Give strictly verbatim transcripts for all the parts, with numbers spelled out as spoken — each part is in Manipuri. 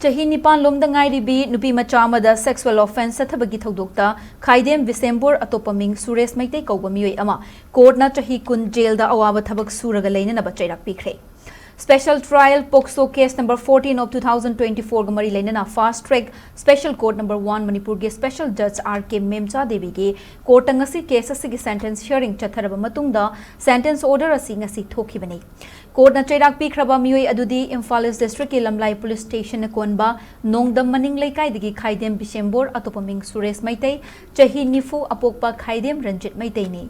ꯆꯍꯤ ꯅꯤꯄꯥꯟ ꯂꯣꯝꯗ ꯉꯥꯏꯔꯤꯕꯤ ꯅꯨꯄꯤ ꯃꯆꯥ ꯑꯃꯗ sexual offence ꯆꯠꯊꯕꯒꯤ ꯊꯧꯗꯣꯛꯇ ꯈꯥꯏꯗꯦꯝ ꯕꯤꯁꯦꯝꯕꯣꯔ, ꯑꯇꯣꯞꯄ ꯃꯤꯡ ꯁꯨꯔꯦꯁ ꯃꯩꯇꯩ ꯀꯧꯕ ꯃꯤꯑꯣꯏ ꯑꯃ ꯀꯣꯔꯠꯅ ꯆꯍꯤ ꯀꯨꯟ ꯖꯦꯜꯗ ꯑꯋꯥꯕ ꯊꯕꯛ ꯁꯨꯔꯒ ꯂꯩꯅꯅꯕ ꯆꯩꯔꯥꯛ ꯄꯤꯈ꯭ꯔꯦ꯫ Special Trial POCSO case number fourteen of two thousand twenty-four ꯒ ꯃꯔꯤ ꯂꯩꯅꯅ Fast Track Special Court number one ꯃꯅꯤꯄꯨꯔꯒꯤ special judge R K ꯃꯦꯝꯆꯥ ꯗꯦꯕꯤꯒꯤ ꯀꯣꯔꯠꯇ ꯉꯁꯤ ꯀꯦꯁ ꯑꯁꯤꯒꯤ sentence hearing ꯆꯠꯊꯔꯕ ꯃꯇꯨꯡꯗ sentence order ꯑꯁꯤ ꯉꯁꯤ ꯊꯣꯛꯈꯤꯕꯅꯤ꯫ ꯀꯣꯔꯠꯅ ꯆꯩꯔꯥꯛ ꯄꯤꯈ꯭ꯔꯕ ꯃꯤꯑꯣꯏ ꯑꯗꯨꯗꯤ ꯏꯝꯐꯥꯜ ꯏꯁ ꯗꯤꯁꯇ꯭ꯔꯤꯛꯀꯤ ꯂꯝꯂꯥꯏ ꯄꯨꯂꯤꯁ ꯁ꯭ꯇꯦꯁꯟꯅ ꯀꯣꯟꯕ ꯅꯣꯡꯗꯝ ꯃꯅꯤꯡ ꯂꯩꯀꯥꯏꯗꯒꯤ ꯈꯥꯏꯗꯦꯝ ꯕꯤꯁꯦꯝꯕꯣꯔ, ꯑꯇꯣꯞꯄ ꯃꯤꯡ ꯁꯨꯔꯦꯁ ꯃꯩꯇꯩ, ꯆꯍꯤ ꯅꯤꯐꯨ, ꯑꯄꯣꯛꯄ ꯈꯥꯏꯗꯦꯝ ꯔꯟꯖꯤꯠ ꯃꯩꯇꯩꯅꯤ꯫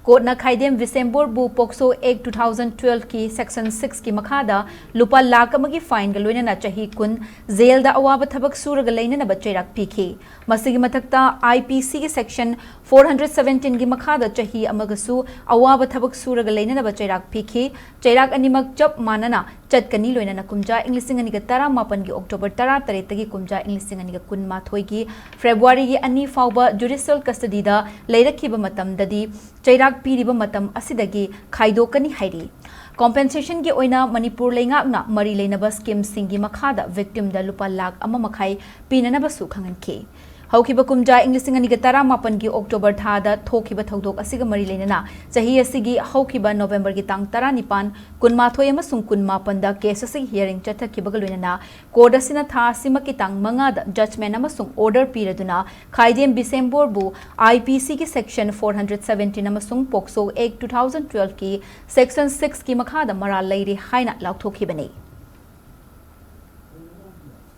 ꯀꯣꯔꯠꯅ ꯈꯥꯏꯗꯦꯝ ꯕꯤꯁꯦꯝꯕꯣꯔꯕꯨ POCSO Act two thousand twelve ꯀꯤ section six ꯀꯤ ꯃꯈꯥꯗ ꯂꯨꯄꯥ ꯂꯥꯈ ꯑꯃꯒꯤ fine ꯒ ꯂꯣꯏꯅꯅ ꯆꯍꯤ ꯀꯨꯟ ꯖꯦꯜꯗ ꯑꯋꯥꯕ ꯊꯕꯛ ꯁꯨꯔꯒ ꯂꯩꯅꯅꯕ ꯆꯩꯔꯥꯛ ꯄꯤꯈꯤ꯫ ꯃꯁꯤꯒꯤ ꯃꯊꯛꯇ I P C ꯒꯤ section four hundred seventeen ꯒꯤ ꯃꯈꯥꯗ ꯆꯍꯤ ꯑꯃꯒꯁꯨ ꯑꯋꯥꯕ ꯊꯕꯛ ꯁꯨꯔꯒ ꯂꯩꯅꯅꯕ ꯆꯩꯔꯥꯛ ꯄꯤꯈꯤ꯫ ꯆꯩꯔꯥꯛ ꯑꯅꯤꯃꯛ ꯆꯞ ꯃꯥꯟꯅꯅ ꯆꯠꯀꯅꯤ꯫ ꯂꯣꯏꯅꯅ ꯀꯨꯝꯖꯥ ꯏꯪ ꯂꯤꯁꯤꯡ ꯑꯅꯤꯒ ꯇꯔꯥꯃꯥꯄꯟꯒꯤ October ꯇꯔꯥꯇꯔꯦꯠꯇꯒꯤ ꯀꯨꯝꯖꯥ ꯏꯪ ꯂꯤꯁꯤꯡ ꯑꯅꯤꯒ ꯀꯨꯟꯃꯥꯊꯣꯏꯒꯤ February ꯒꯤ ꯑꯅꯤ ꯐꯥꯎꯕ judicial custody ꯗ ꯂꯩꯔꯛꯈꯤꯕ ꯃꯇꯝꯗꯗꯤ ꯆꯩꯔꯥꯛ ꯄꯤꯔꯤꯕ ꯃꯇꯝ ꯑꯁꯤꯗꯒꯤ ꯈꯥꯏꯗꯣꯛꯀꯅꯤ ꯍꯥꯏꯔꯤ꯫ Compensation ꯒꯤ ꯑꯣꯏꯅ ꯃꯅꯤꯄꯨꯔ ꯂꯩꯉꯥꯛꯅ ꯃꯔꯤ ꯂꯩꯅꯕ scheme ꯁꯤꯡꯒꯤ ꯃꯈꯥꯗ victim ꯗ ꯂꯨꯄꯥ ꯂꯥꯈ ꯑꯃ ꯃꯈꯥꯏ ꯄꯤꯅꯅꯕꯁꯨ ꯈꯪꯍꯟꯈꯤ꯫ ꯍꯧꯈꯤꯕ ꯀꯨꯝꯖꯥ ꯏꯪ ꯂꯤꯁꯤꯡ ꯑꯅꯤꯒ ꯇꯔꯥꯃꯥꯄꯟꯒꯤ October ꯊꯥꯗ ꯊꯣꯛꯈꯤꯕ ꯊꯧꯗꯣꯛ ꯑꯁꯤꯒ ꯃꯔꯤ ꯂꯩꯅꯅ ꯆꯍꯤ ꯑꯁꯤꯒꯤ ꯍꯧꯈꯤꯕ November ꯒꯤ ꯇꯥꯡ ꯇꯔꯥꯅꯤꯄꯥꯟ, ꯀꯨꯟꯃꯥꯊꯣꯏ ꯑꯃꯁꯨꯡ ꯀꯨꯟꯃꯥꯄꯟꯗ case ꯑꯁꯤꯒꯤ hearing ꯆꯠꯊꯈꯤꯕꯒ ꯂꯣꯏꯅꯅ court ꯑꯁꯤꯅ ꯊꯥ ꯑꯁꯤꯃꯛꯀꯤ ꯇꯥꯡ ꯃꯉꯥꯗ judgment ꯑꯃꯁꯨꯡ order ꯄꯤꯔꯗꯨꯅ Khaidem ꯕꯤꯁꯦꯝꯕꯣꯔꯕꯨ I P C ꯒꯤ section four hundred seventeen ꯑꯃꯁꯨꯡ POCSO Act two thousand twelve ꯀꯤ section six ꯀꯤ ꯃꯈꯥꯗ ꯃꯔꯥꯜ ꯂꯩꯔꯤ ꯍꯥꯏꯅ ꯂꯥꯎꯊꯣꯛꯈꯤꯕꯅꯤ꯫